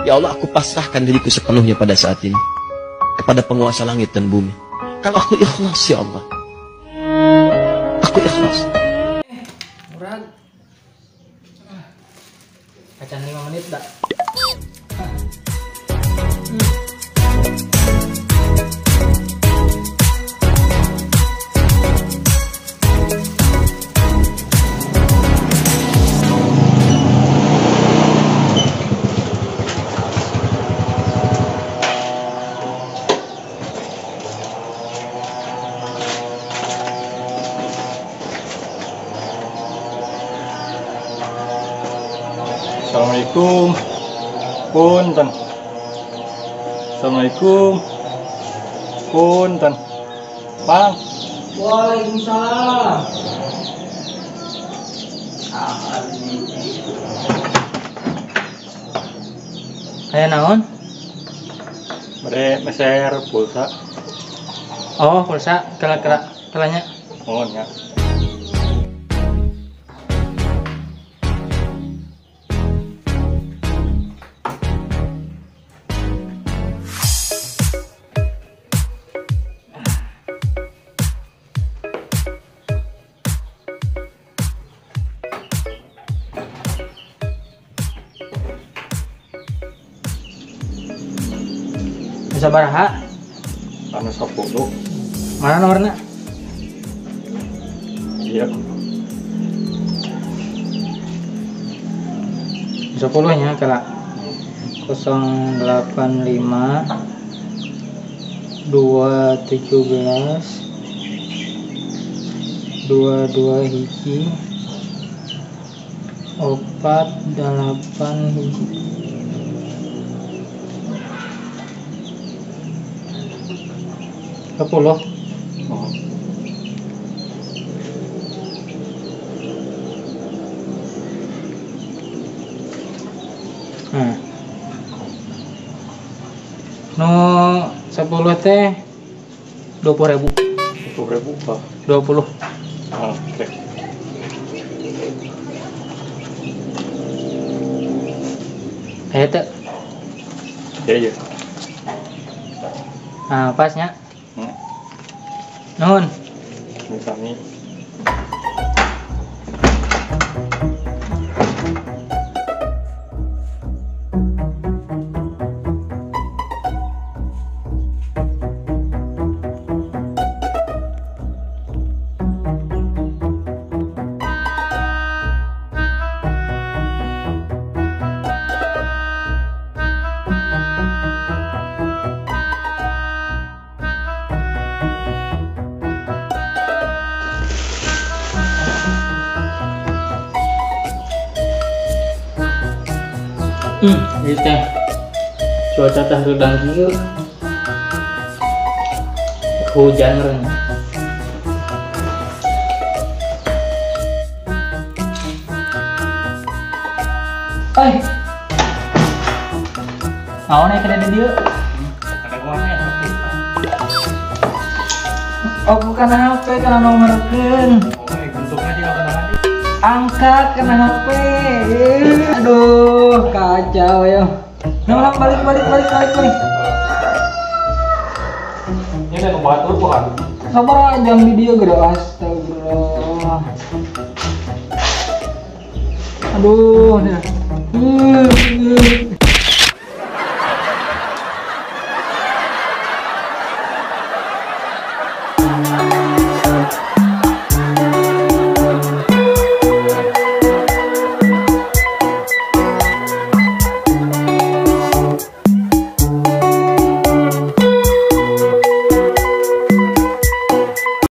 Ya Allah, aku pasrahkan diriku sepenuhnya pada saat ini kepada penguasa langit dan bumi. Kalau aku ikhlas, ya Allah, aku ikhlas. Murad, acan 5 menit dah. Assalamualaikum. Punten. Assalamualaikum. Punten. Bang. Waalaikumsalam. Aya naon? Bade meser pulsa. Oh, pulsa kela-kela kelanya. Oh, nya. Sabaraha? Anu 10. Mana nomornya? Iya. 10 nya kala. 085 217 22 hiji 4 8 hiji. Sepuluh. Oh. Nah. No 10 teh 20.000. 20.000 pak. 20. Oh, oke. Ayo teh. Iya, iya. Nah, pasnya. Nuhun. Sami. Ieu teh cuaca teh rudang kieu. Hujan meureun. Oi. Naon aya kada di dieu? Ada kumaha? Oh, bukan HP kana nomorkeun. Oh, bentuknya juga kumaha? Angkat kena HP. Aduh, kacau ya. Nah, balik. Ini ada ngebatu bukan? Sabar jam video gede, astagfirullah. Aduh, nih.